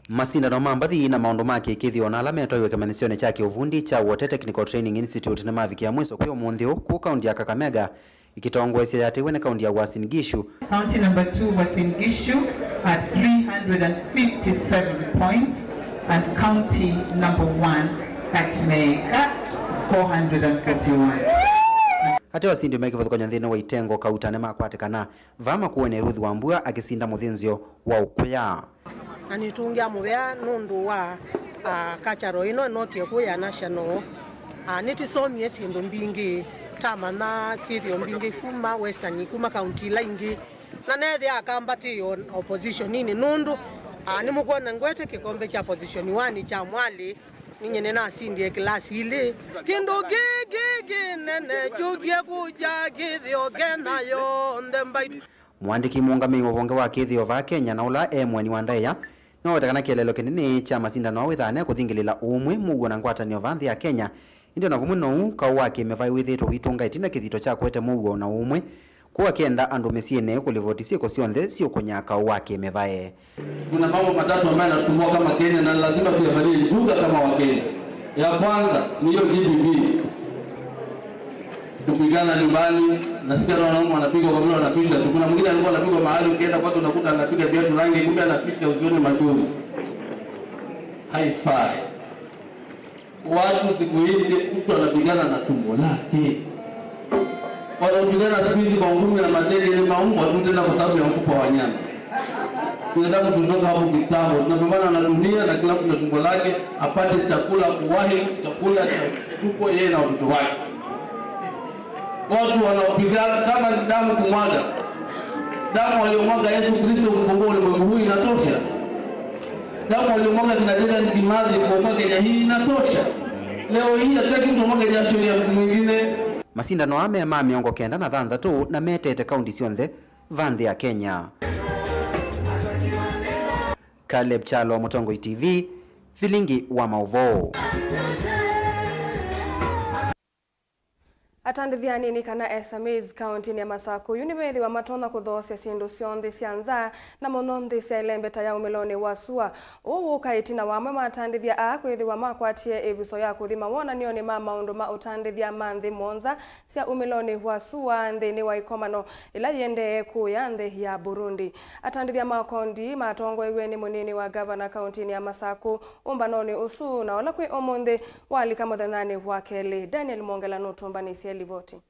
Masindano ma mbathi na maũndũ ma kĩkĩthĩo na ala metwaĩwe kĩmanyĩsyonĩ kya kĩũvundi kya Wote Technical Training Institute nĩmavikĩa mwĩso kwĩ ũmũnthĩ ũũ kũũ kaunti ya Kakamega, ĩkĩtongoesya yatĩwe nĩ kaunti ya Uasin Gishu. County number two, Uasin Gishu, had three hundred and fifty-seven points, and county number one, Kakamega, four hundred and forty-one. Ate asindi me kĩvathũkany'o nthĩnĩ wa itengo kauta nĩmakwatĩkana vaa makũũnĩ, Ruth Wambua akĩsinda mũthĩnzĩo wa ũkũya. Na nĩtũngĩa mũvea nũndũ wa, ah, cultural ĩno ĩnokie kũya national. Ah, nĩtũsomie syĩndũ mbingĩ, tamanya syĩthĩo mbingĩ kuma Western, kuma kaunti ila ingĩ. Na neethĩa akambatĩĩo oppositioninĩ nũndũ, ah, nĩmũkwona ngwete kĩkombe kya position one kya Mwalĩ. Ninyie nĩnasindie kĩlasi ilĩ. Kĩndũ kĩkĩ kĩnene kyũkie kũkya kĩthĩo Kenya yonthe mbaitũ. Mũandĩki mũũngamĩi wa ũvonge wa kĩthĩo vaa Kenya na ũla e mũeni wa ndaĩa, nĩwaweta kana kĩeleelo kĩnene kya masindano aa wĩthaa ne kũthingĩlĩla ũũmwe, mũuo na ngwatanĩo vaa nthĩ ya Kenya. Ĩndĩ o na vamwe na ũu, kaũ wa kĩmĩvaĩ wĩthĩĩtwe ũitũnga ĩtina kĩthito kya kũete mũuo na ũũmwe, kũu akĩenda andũ mĩsyĩnĩ kũlivoti syĩko syonthe syĩũkũnyaa kaũ wa kĩmĩvaĩ. Kuna mambo matatu ambayo yanatumbua kama Kenya na lazima tuyafanyie njuga kama Wakenya. Ya kwanza ni hiyo G B V. Kupigana nyumbani, nasikia na wanaume wanapigwa kwa vile wanaficha tu. Kuna mwingine alikuwa anapigwa mahali, ukienda kwake unakuta anapiga viatu rangi, kumbe anaficha usione machozi. Haifai. Watu siku hizi mtu anapigana na tumbo lake. Wanaopigana siku hizi kwa ngumi na mateke ni maumbwa tu, tena kwa sababu ya mfupa wa nyama. Binadamu tulitoka hapo kitambo, tunapambana na dunia na kila mtu na tumbo lake, apate chakula, kuwahi chakula cha tupo yeye na watoto wake. Watu wanaopigana kama ni damu kumwaga, damu waliomwaga Yesu Kristo kukomboa ulimwengu huu inatosha. Damu waliomwaga kina Dedan Kimathi kuokoa Kenya hii inatosha. Leo hii hatutaki mtu amwage jasho ya mtu mwingine. Masindano aa me ma mĩongo kenda na thanthatũ na metete kaunti syonthe va nthĩ ya Kenya. Caleb Kyalo, Mũtongoi T V, vilingi wa maũvoo. Atandĩthya anini kana S M Es kaũntĩnĩ ya Masakũ yu nĩmethĩwa matonya kũthoosya syĩndũ syonthe sya nza, na mũno nthĩ sya ĩlembeta ya umĩlonĩ wa sua. Ũũ wũka ĩtina wa amwe ma atandĩthya aa kwĩthĩwa makwatie ĩvuso ya kũthi mawonanĩonĩ ma maũndũ ma ũtandĩthya ma nthĩ mũonza sya umĩlonĩ wa sua nthĩnĩ wa ĩkomano ĩla yĩendee kũya nthĩ ya Burundi. Atandĩthya ma kondi matongoew'e nĩ mũnini wa ngavana kaũntĩnĩ ya Masakũ ũmbanonĩ ũsu, na ũla kwĩ ũmũnthĩ walika mũthenyanĩ wa kelĩ. Daniel Mwongela nũtũmbanĩsye livoti.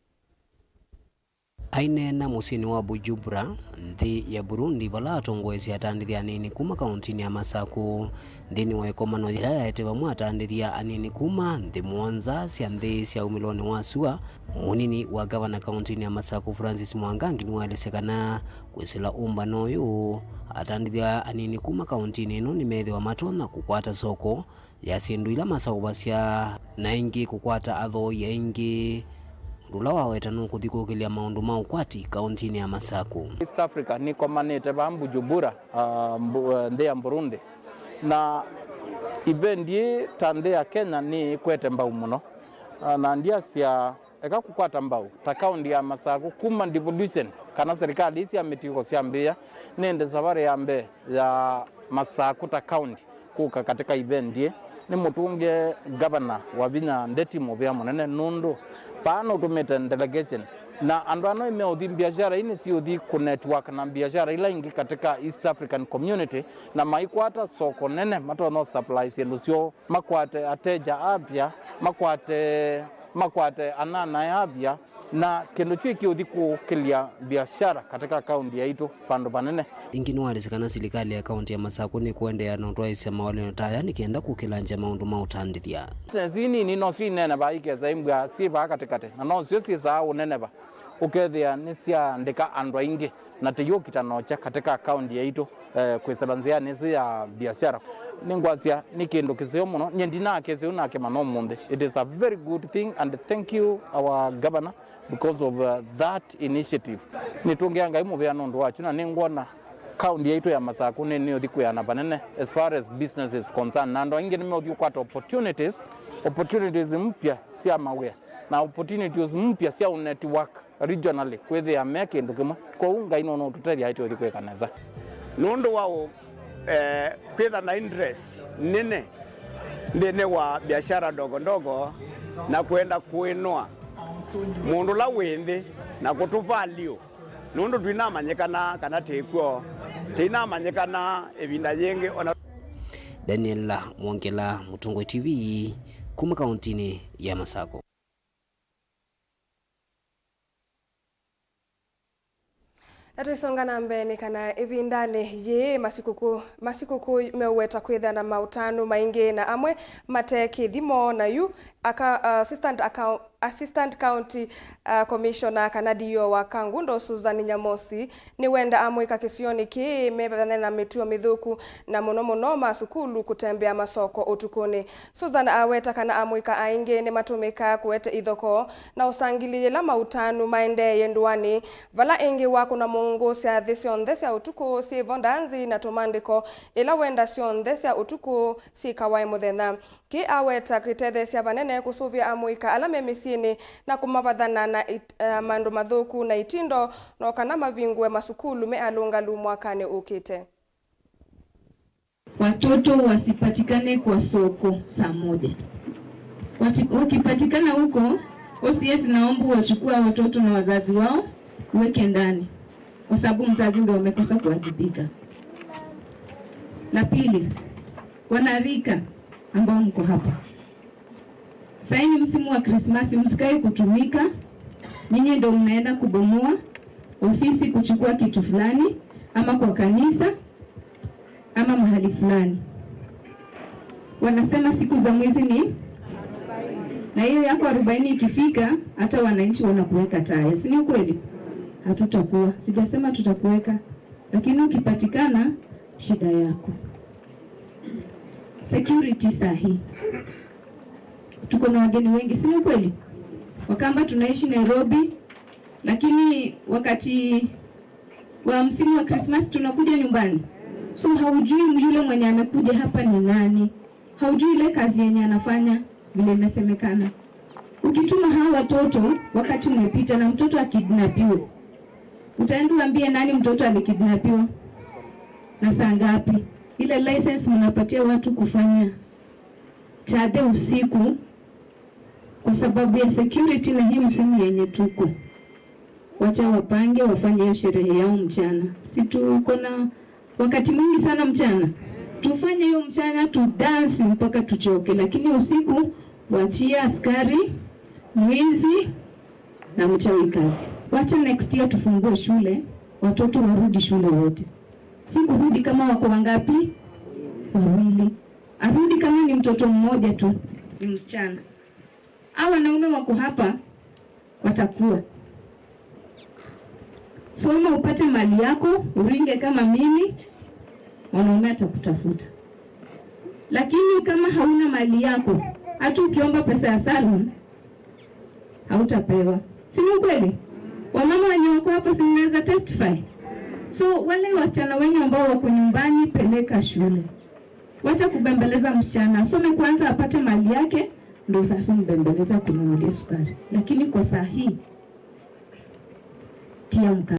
Aineena mũsyĩnĩ wa Bujumbura, nthĩ ya Burundi, vala atongoesye atandĩthya anini kuma kaũntĩnĩ ya Masakũ nthĩnĩ wa ĩkomano yĩla yaete vamwe atandĩthya anini kuma nthĩ mũonza sya nthĩ sya umĩlonĩ wa sua, mũnini wa ngavana kaũntĩnĩ ya Masakũ Francis Mwangangi nĩwaelesya kana kwĩsĩla ũmbano ũyũ, atandĩthya anini kuma kaũntĩnĩ ĩno nĩmethĩwa matonya kũkwata soko ya syĩndũ ila maseũvasya, na ĩngĩ kũkwata athooĩ aingĩ, ũndũ ũla waweta nũkũthi kũkĩlya maũndũ ma ũkwati kaũntĩnĩ ya Masakũ. East Africa nĩkomanĩte vaa Bujumbura, ah, Mbu-, eh, nthĩ ya Burundi, na event ĩĩ ta nthĩ ya Kenya nĩĩkwete mbau mũno. Ah, na ndiasya eka kũkwata mbau ta kaũntĩ ya Masakũ kuma devolution kana serikali ii sya mĩtuĩko syambĩĩa, nĩndĩ savarĩ ya mbee ya Masakũ ta kaũntĩ kũka katika event ĩĩ. Nĩmũtũngĩe ngavana Wavinya Ndeti mũvea mũnene nũndũ vaa nũtũmĩte delegation, na andũ aa no meũthi, mbiasyara ii nĩsiũthi kũ network na mbiasyara ila ingĩ katika East African Community, na maikwata soko nene matonya supply syĩndũ syoo, makwate ateja apya, makwate, makwate ananae apya, na kĩndũ kyu kĩũthi kũkĩlya biashara katika kaunti yaitũ vandũ vanene. Ĩngĩ nĩwaelesya kana silikalĩ ya kaunti ya Masakũ nĩkũendeea na ũtwaĩĩsya mawalĩano ta aya nĩ kenda kũkĩlangya maũndũ ma ũtandĩthya. Business ii nini nosyo inenevaa ikesa imbwa syĩ vaa katĩkatĩ, na nosyo syĩsaa ũneneva, ũkethĩa nĩsyaandĩka andũ aingĩ. na tĩyũkita nokya katika kaunti yaitũ, eh, kwĩsĩla nzĩanĩ ĩsu ya biashara. Nĩngwasya nĩ kĩndũ kĩseo mũno. Nyie ndinaa kĩseo nakĩmanya ũmũnthĩ. It is a very good thing and thank you our governor because of, uh, that initiative. Nĩtũngĩa Ngai mũvea nũndũ wakyu, na nĩngwona kaunti yaitũ ya Masakũ nĩ, nĩũthi kwĩana vanene as far as business is concerned, na andũ aingĩ nĩmeũthi ũkwata opportunities, opportunities mpya sya mawĩa na opportunities mpya sya network regionally kwĩthĩa me kĩndũ kĩmwe. Kwoou Ngai nũnũtũtethya aitũthi kwĩka nesa. Nũndũ wa ũ-, eh, kwĩtha na interest nene nthĩnĩ wa biashara ndogo ndogo na kwenda kũĩnũa mũndũ ũla wĩ nthĩ na kũtũ value, nũndũ twinamanyĩkana kana tĩkw'o, tĩinamanyĩkana ĩvinda yĩngĩ ona. Daniel Mwongela, Mũtongoi T V, kuma kauntinĩ ya Masakũ. Na tũisonga na mbee nĩ kana ĩvindanĩ yĩĩ masikũkũ, masikũkũ meũweta kwĩthĩa na maũtanu maingĩ na amwe mate kĩthimo, na yu aka-, uh, assistant account, assistant county, uh, commissioner kana D O wa Kangundo, Susan Nyamosi, nĩwenda amũika kĩsionĩ kĩĩ mevathane na mĩtuo mĩthũku, na mũno mũno ma sukulu kũtembea masoko ũtukũnĩ. Susan aweta kana amũika aingĩ nĩmatũmĩkaa kũete ithokoo na ũsangili yĩla maũtanu maendeeye ndũanĩ, vala ĩngĩ wakũna mũngũ sya nthĩ syonthe sya ũtukũ syĩvo ndanzi na tũmandĩko, ĩla wenda syonthe sya ũtukũ syĩkawae mũthenya. Kĩ aweta kĩtetheesya vanene kũsũvĩa amũika ala me mĩsyĩnĩ na kũmavathana na it-, eh, maũndũ mathũku na itindo, no kana mavingũe masukulu me alũngalu mwakanĩ ũkĩte. Watoto wasipatikane kwa soko saa moja. Wati-, wakipatikana huko, O C S naomba wachukue watoto na wazazi wao, uweke ndani, kwa sababu mzazi ndio amekosa kuwajibika. La pili, wanarika ambao mko hapa, sasa ni msimu wa Krismasi, msikae kutumika. Nyinyi ndio mnaenda kubomoa ofisi, kuchukua kitu fulani, ama kwa kanisa, ama mahali fulani. Wanasema siku za mwizi ni, na hiyo yako arobaini ikifika, hata wananchi wanakuweka taya, si ni ukweli? Hatutakuwa, sijasema tutakuweka, lakini ukipatikana, shida yako. Security sahi. Tuko na wageni wengi, si ni ukweli? Wakamba tunaishi Nairobi, lakini wakati wa msimu wa Christmas tunakuja nyumbani. So haujui yule mwenye amekuja hapa ni nani. Haujui ile kazi yenye anafanya vile imesemekana. Ukituma hawa watoto wakati umepita na mtoto akidnapiwe, utaenda uambie nani mtoto alikidnapiwa na saa ngapi? Ile license mnapatia watu kufanya chade usiku kwa sababu ya security na hii msimu yenye tuko. Wacha wapange, wafanye hiyo sherehe yao mchana. Si tuko na wakati mwingi sana mchana. Tufanye hiyo mchana, tu dance mpaka tuchoke, lakini usiku wachie askari, mwizi na mchawi kazi. Wacha next year tufungue shule, watoto warudi shule wote. Si kurudi kama wako wangapi? Wawili. Arudi kama ni mtoto mmoja tu, ni msichana. Hawa wanaume wako hapa watakuwa. Soma upate mali yako, uringe kama mimi, mwanaume atakutafuta. Lakini kama hauna mali yako, hata ukiomba pesa ya salon, hautapewa. Si ni ukweli? Wamama wenye wako hapa, si mnaweza testify? So, wale wasichana wenye ambao wako nyumbani, peleka shule. Wacha kubembeleza msichana, asome kwanza, apate mali yake, ndo sasa umbembeleza kununulia sukari. Lakini kwa saa hii, tia mkazo.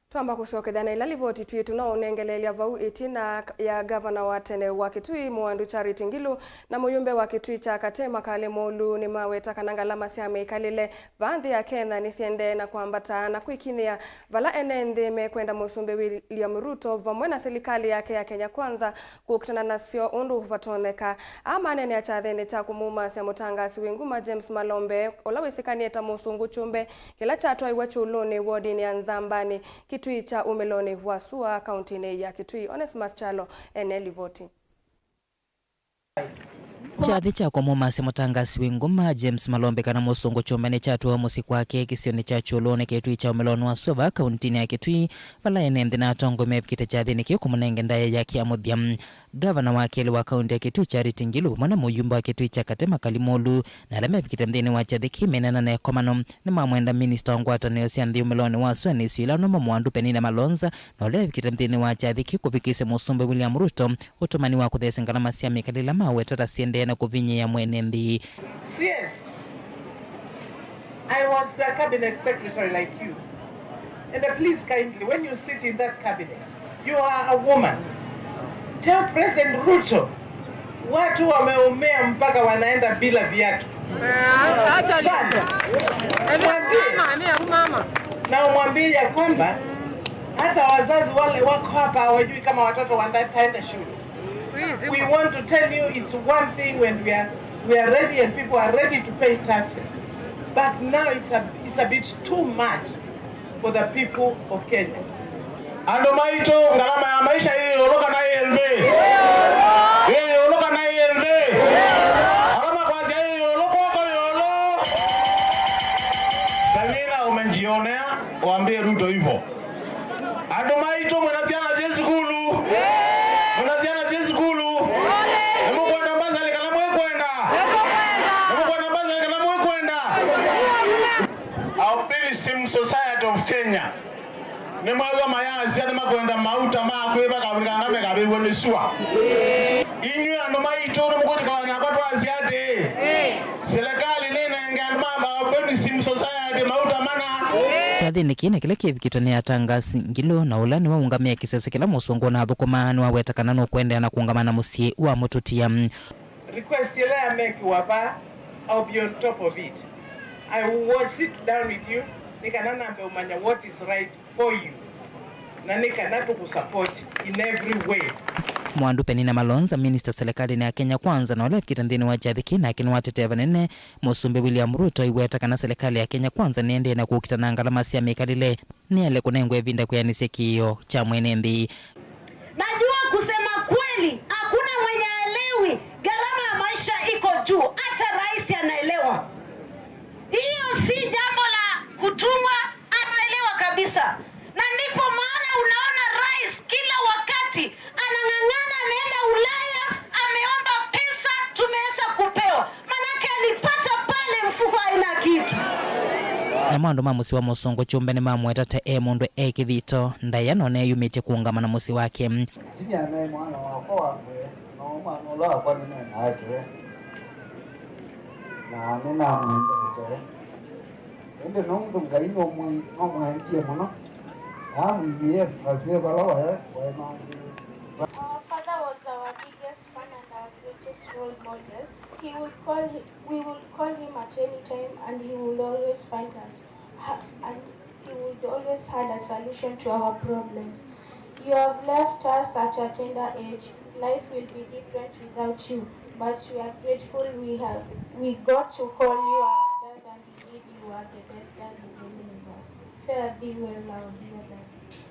Twamba kũsyokethya na ĩla livoti twĩtũ no ũnengeleelya vau ĩtina ya gavana wa tene wa Kitui, Mũandu Charity Ngilu, na mũyumbe wa Kitui kya Katĩ, Makale Mulu, nĩmaweta kana ngalama sya mĩkalĩle vaa nthĩ ya Kenya nĩsiendee na kwambata na kwĩkinyĩa vala ene nthĩ mekwenda Mũsumbĩ William Ruto vamwe na silikalĩ yake ya Kenya Kwanza kũkitana nasyo ũndũ vatonyeka. Aa maneenea kyathĩnĩ kya kũmumasya mũtangaasi wĩ nguma James Malombe, ũla wĩsĩkanĩe ta Mũsũngũ Kyũmbe, kĩla kyatwaiwe Kyũlũnĩ wodinĩ ya Nzambanĩ, Kitui kya umĩlonĩ wa sua, kauntinĩ ya Kitui. Onesmus Kyalo ene livoti. Kyathĩ kya kũmũmasya mũtangasi wĩ nguma James Malombe kana Mũsũngũ Kyũmbe nĩkyatũawa mũsyĩ kwake kĩsionĩ kya Kyũlũnĩ Kĩtui kya ũmĩlonĩ wa Suva, kauntinĩ ya Kĩtui, vala ene nthĩ na atongoi mevikĩte kyathĩnĩ kĩu kũmũnenge ndaĩa yake ya mũthya. Ngavana wa kelĩ wa kaunti ya Kĩtui Charity Ngilu vamwe na mũyumba wa Kĩtui kya Katĩ Makali Mulu na ala mevikĩte nthĩnĩ wa kyathĩ kĩu menana na ĩkomano nĩmamwenda minista wa ngwatanĩo sya nthĩ ũmĩlonĩ wa sũanĩsyo ila nũmba Mwandu Penina Malonza na ũla evikĩte nthĩnĩ wa kyathĩ kĩu kũvikĩsya Mũsumbĩ William Ruto ũtũmani wa kũtheesya ngalama sya mĩkalĩle ila maweta ta siendee na kũvinyĩĩa mwene nthĩ. Yes, I was a cabinet secretary like you. And uh, please kindly, when you sit in that cabinet, you are a woman. Tell President Ruto, watu wameumia mpaka wanaenda bila viatu. Sana. Mwambie. Na umwambie ya kwamba hata wazazi wale wako hapa hawajui kama watoto wataenda shule. We want to tell you it's one thing when we are, we are ready and people are ready to pay taxes. But now it's a, it's a bit too much for the people of Kenya. Andũ maitũ, ngalama ya maisha ĩ ĩũlũ kana ĩ nthĩ? Ĩ ĩũlũ kana ĩ nthĩ? Ala makwasya ĩ ĩũlũ, kw'oko ĩũlũ. Penina, umejionea, waambie Ruto hivyo. Andũ maitũ, mwĩna syana syĩ sukulu? Mwĩna syana syĩ sukulu? Nĩmũkwenda mbasarĩ kana mwĩkwenda? Nĩmũkwenda mbasarĩ kana mwĩkwenda? Albinism Society of Kenya nĩmwaw'a mayasya nĩmakwenda mauta ma kwĩva kavika kana mekavĩw'e nĩ sua. Inyw'ĩ andũ maitũ nĩmũkwĩtĩkana nakwa twasya atĩĩ, serikali nĩnenge andũ ma Albinism Society mauta mana. Kyathĩnĩ kĩĩ na kĩla kĩvikĩtwe nĩ atangasi Ngilu na ũla nĩwe ũngamĩe kĩsese kĩla Mũsũngũ ũnathũkũmaa nĩwaweta kana nũkũendeea na kũũngama na mũsyĩ wa mũtũtia. Request ĩla yamekiwa vaa, I'll be on top of it. I will sit down with you nĩ kana nambe ũmanya what is right for you na nĩ kana tũkũsupport in every way. Mwandu Penina Malonza, minista serikalĩnĩ ya Kenya Kwanza na ũla evikĩte nthĩnĩ wa kyathĩ kĩĩ, nake nĩwatetee vanene Mũsumbĩ William Ruto aiweta kana serikali ya Kenya Kwanza nĩendee na kũkita na ngalama sya mĩkalĩle nĩyaĩle kũnengwa ĩvinda kwĩanĩsya kĩĩo kya mwene nthĩ. Najua kusema kweli, hakuna mwenye haelewi gharama ya maisha iko juu, hata rais anaelewa. Hiyo si jambo la kutumwa, anaelewa kabisa. Na ndipo maana unaona rais kila wakati anang'ang'ana, ameenda Ulaya, ameomba pesa, tumeweza kupewa. Manake alipata pale mfuko haina kitu. Namo andũ ma mũsyĩ wa Mũsũngũ Kyũmbe nĩmamweta ta e mũndũ e kĩthito, ndaĩa noneyumĩtye kũũngama na mũsyĩ wake. Junior naĩ mwana wakwa wa mbee, na mwana ũla wakwa nĩnee nake, na nĩnamwendete. Ĩndĩ nũndũ Ngai nũmwendie mũno, namwĩie asye vala waĩ, waĩ mangĩ. Our father was our biggest fan and our greatest role model. He would call hi-, we would call him at any time and he would always find us. Ha-, and he would always had a solution to our problems. You have left us at a tender age. Life will be different without you, but we are grateful we have, we got to call you our dad and indeed you are the best dad in the universe. Fare thee well, our dear dad.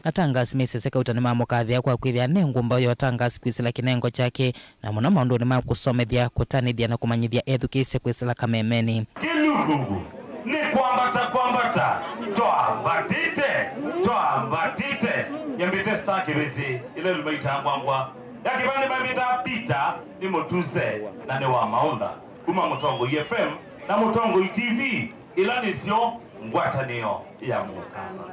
Atangasi mesese kauta nĩmamũkathĩa kwa kwĩthĩa ne ngũmbaũ ya ũtangasi kwĩsĩla kĩnengo kyake, na mũno maũndũnĩ ma kũsomethya, kũtanĩthya na kũmanyĩthya ethukĩĩsya kwĩsĩla kamemenĩ. Kĩlungu nĩ kwambata, kwambata, twambatĩte, twambatĩte. Nyambĩte star kĩvĩsĩ, ĩla ĩluma itangwangwa. Ya kĩvandĩ mavĩtaa Peter nĩ mũtuse na nĩ wa maũndũ. Kuma Mũtongoi F M na Mũtongoi T V, ĩla nĩsyo ngwatanĩo ya Mũkamba.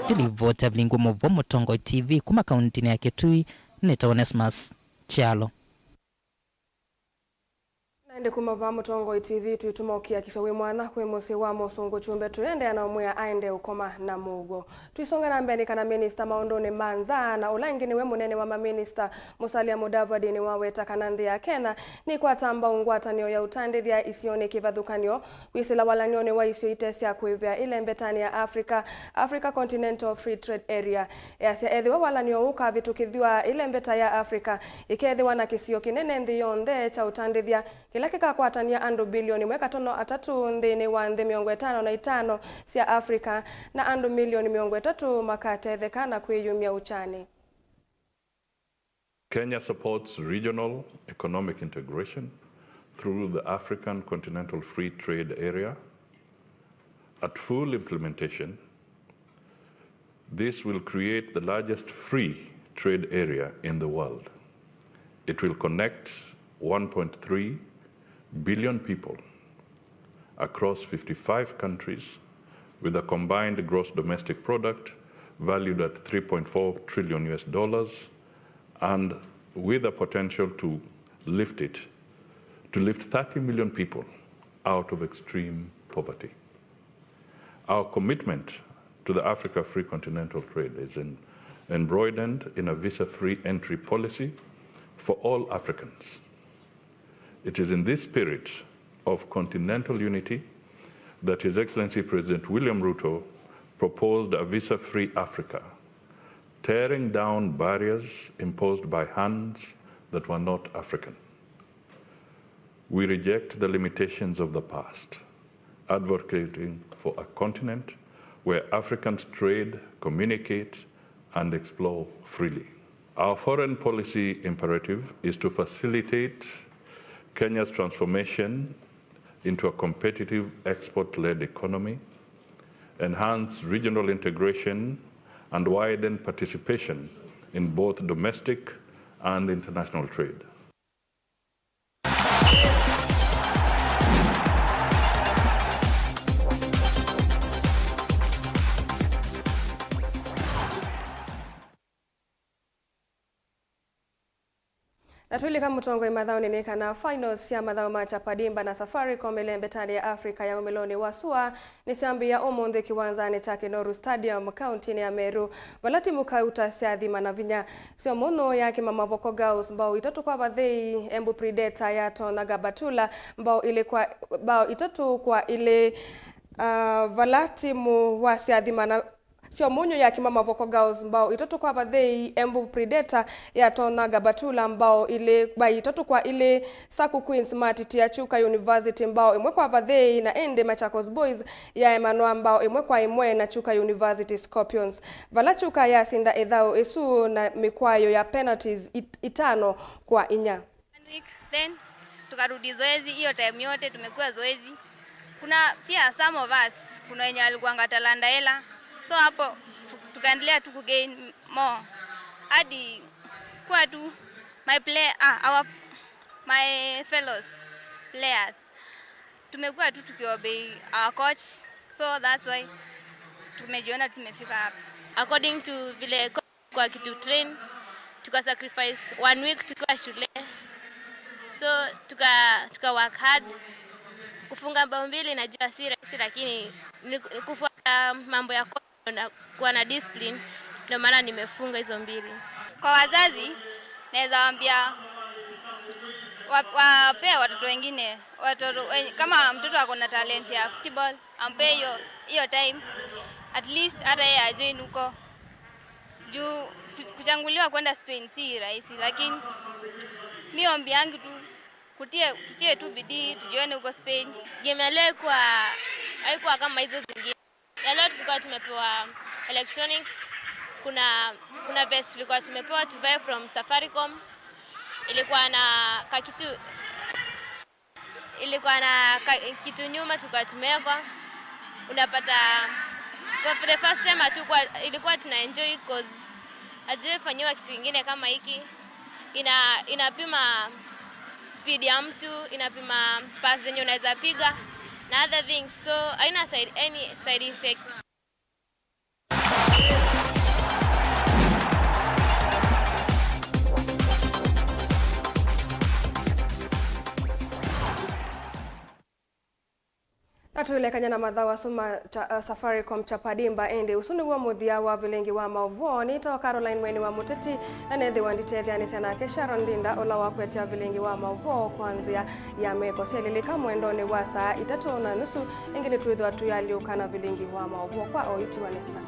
Ndĩlivoti avilingwe mũvo Mũtongoi T V kuma kauntinĩ ya Kitui, nĩtawa Onesmus Kyalo. Na ĩndĩ kuma vaa Mũtongoi T V, twĩtũmũkia kĩsio wĩ mwanya kwĩ mũsyĩ wa Mũsũngũ Kyũmbe, tũendeea na ũmwĩa aende ũkoma na mũuo. Tũisonga na mbee nĩ kana minista maũndũnĩ ma nza na ũla ĩngĩ nĩwe mũnene wa maminista, Musalia Mudavadi, nĩwaweta kana nthĩ ya Kenya nĩkwata mbau ngwatanĩo ya ũtandĩthya isionĩ kĩvathũkany'o kwĩsĩla walany'onĩ wa isio ite sya kũĩvĩa ĩlembetanĩ ya Africa, Africa Continental Free Trade Area. Easya ethĩwa walany'o ũũ ũkavĩtũkĩthw'a, ĩlembeta ya Africa ĩkeethĩwa na kĩsio kĩnene nthĩ yonthe kya ũtandĩthya kĩla kĩkakwatany'a andũ bilioni ĩmwe katono atatũ nthĩnĩ wa nthĩ mĩongo ĩtano na itano sya Africa, na andũ milioni mĩongo ĩtatũ makatetheka na kwĩyumya ũkyanĩ. Kenya supports regional economic integration through the African Continental Free Trade Area. At full implementation, this will create the largest free trade area in the world. It will connect one point three billion people across fifty-five countries with a combined gross domestic product valued at three point four trillion U S dollars and with a potential to lift it, to lift thirty million people out of extreme poverty. Our commitment to the Africa Free Continental Trade is en-, embroidered in a visa-free entry policy for all Africans. It is in this spirit of continental unity that His Excellency President William Ruto proposed a visa-free Africa, tearing down barriers imposed by hands that were not African. We reject the limitations of the past, advocating for a continent where Africans trade, communicate, and explore freely. Our foreign policy imperative is to facilitate Kenya's transformation into a competitive export-led economy, enhance regional integration, and widen participation in both domestic and international trade. Na twĩlika mũtongoi mathaũnĩ nĩ kana finals sya mathaũ ma Chapadimba na Safaricom ĩlembetanĩ ya Africa ya umĩlonĩ wa sua nĩsyambĩĩa ũmũnthĩ kĩwanzanĩ kya Kinoru Stadium, kauntinĩ ya Meru, vala timu kauta syathima na vinya. Syomunyu ya Kimamavoko Girls mbao itatũ kwa vathei, Embu Predator yatonya Gabatula mbao ilĩ kwa, mbao itatũ kwa ilĩ, ah, vala timu wa syathima na Syomunyu ya Kimamavoko Girls mbao itatũ kwa vathei, Embu Predator yatonya Gabatula mbao ilĩ, mbai itatũ kwa ilĩ, Saku Queens matitia Chuka University mbao ĩmwe kwa vathei, na ĩndĩ Machakos Boys yaemanwa mbao ĩmwe kwa ĩmwe na Chuka University Scorpions, vala Chuka yasinda ĩthaũ ĩsu na mĩkwayo ya penalties it-, itano kwa inya. One week, then tukarudi zoezi, hiyo time yote tumekuwa zoezi. Kuna pia some of us, kuna wenye walikuanga talanta hela. So hapo tu-, tukaendelea tu kugain more. Hadi kuwa tu my play, ah, our, my fellows players. Tumekuwa tu tukiobey our coach. So that's why tumejiona tumefika hapa. According to vile kwa kitu train, tuka sacrifice one week tukiwa shule. So tuka, tuka work hard. Kufunga bao mbili najua si rahisi, lakini ni kufuata mambo ya coach na kuwa na discipline, ndio maana nimefunga hizo mbili. Kwa wazazi, naweza waambia wa-, wapee watoto wengine, watoto wen-, kama mtoto ako na talent ya football, ampee hiyo, hiyo time, at least hata yeye ajoin huko. Juu ku-, kuchaguliwa kwenda Spain si rahisi, lakini mi ombi yangu tu, kutie, tutie tu bidii, tujione huko Spain. Game ya leo haikuwa, haikuwa kama hizo zingine. Ya leo tulikuwa tumepewa electronics, kuna, kuna vest tulikuwa tumepewa tuvae from Safaricom. Ilikuwa na kakitu, ilikuwa na ka-, kitu nyuma tulikuwa tumewekwa. Unapata, for, for the first time hatukuwa, ilikuwa tuna enjoy 'cause hatujawahi fanyiwa kitu kingine kama hiki. Ina-, inapima speed ya mtu, inapima pass zenye unaweza piga na other things. So haina side, any side effect. Na tũilekany'a na mathaũ asu ma cha-, uh, Safaricom Chapadimba, ĩndĩ ũsu nĩw'o mũthya wa vilingi wa maũvoo. Nĩtawa Caroline Mweni wa Mũteti, na nethĩwa nditetheanĩsya nake Sharon Ndinda, ũla wakwetya vilingi wa maũvoo kwa nzĩa ya meko syelĩlĩka mwendonĩ wa saa itatũ na nusu. Ĩngĩ nĩtwĩthĩwa tũyalyũka na vilingi wa maũvoo kwa oyu tiwa nesa.